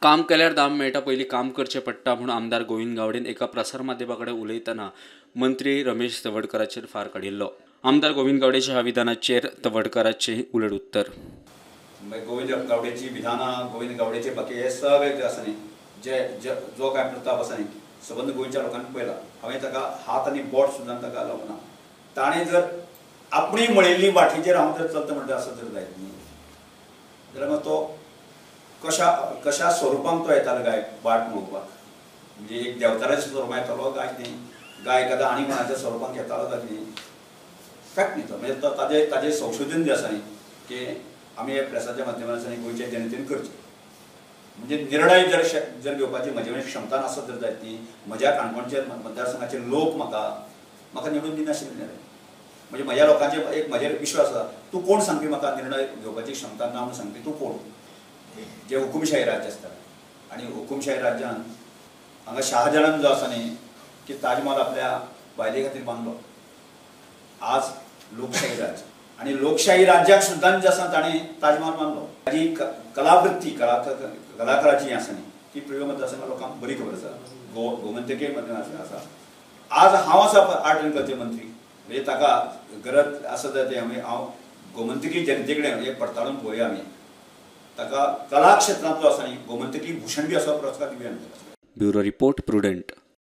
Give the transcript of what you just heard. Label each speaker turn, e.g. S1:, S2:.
S1: काम केल्यार दाम मेळटा, पयलीं काम करचें पडटा म्हूण आमदार गोविंद गावडेन एका प्रसार माध्यमा कडेन उलयतना मंत्री रमेश तवडकराचेर फार काडिल्लो. आमदार गोविंद गावडेच्या ह्या विधानाचेर तवडकराचें उलट उत्तर.
S2: गोविंद गावडेची विधानां, गोविंद गावडेचे बाकी हे सगळे जे आसा न्ही, जे जो काय प्रताप आसा न्ही सबंद गोंयच्या लोकांनी पळयला. हांवें ताका हात आनी बोट सुद्दां ताका लावना. ताणें जर आपणी मळिल्ली वाटेचेर हांव जर चलता म्हणटा आसत जर जायत न्ही जाल्यार मागीर तो कशा कशा स्वरुपांत तो येतालो गाय वाट मळोवपाक, म्हणजे एक देवताराच्या स्वरुपांत येतालो काय कितें, गाय एखादा आनी कोणाच्या स्वरुपांत येतालो काय कितें, फॅक्ट न्ही तो. म्हणजे ताजें ताजें संशोधन जें आसा न्ही की आमी हे प्रेसाच्या माध्यमांतल्यान गोंयच्या जनतेन करचें. म्हणजे निर्णय जर जर घेवपाची म्हजे कडेन क्षमता नासत जर जायत न्ही, म्हज्या काणकोणचे मतदारसंघाचे लोक म्हाका म्हाका निवडून दिनाशिल्ले. म्हणजे म्हज्या लोकांचे एक म्हजेर विश्वास आसा. तूं कोण सांगपी म्हाका निर्णय घेवपाची क्षमता ना म्हणून सांगपी तूं कोण? जे हुकुमशाही राज्य आसता आनी हुकुमशाही राज्यान हांगा शाहजहान जो आसा न्ही की ताजमहाल आपल्या बायले खातीर बांदलो. आज लोकशाही राज्य आनी लोकशाही राज्याक सुद्दां जे आसा ताणें ताजमहाल बांदलो. ताजी कलावृत्ती कलाकाराची आसा न्ही ती प्रियो मतदारसंघा लोकांक बरी खबर आसा. गोमंतकीय मतदारसंघ आसा. आज हांव आसा आर्ट आनी कल्चर मंत्री, म्हणजे ताका गरज आसा जाल्यार आमी हांव गोमंतकी जनते कडेन एक पडताळून पळोवया. आमी ताका कला क्षेत्रांतलो आसा न्ही गोमंतकी भूषण बी असो पुरस्कार दिवया.
S1: Bureau report, Prudent.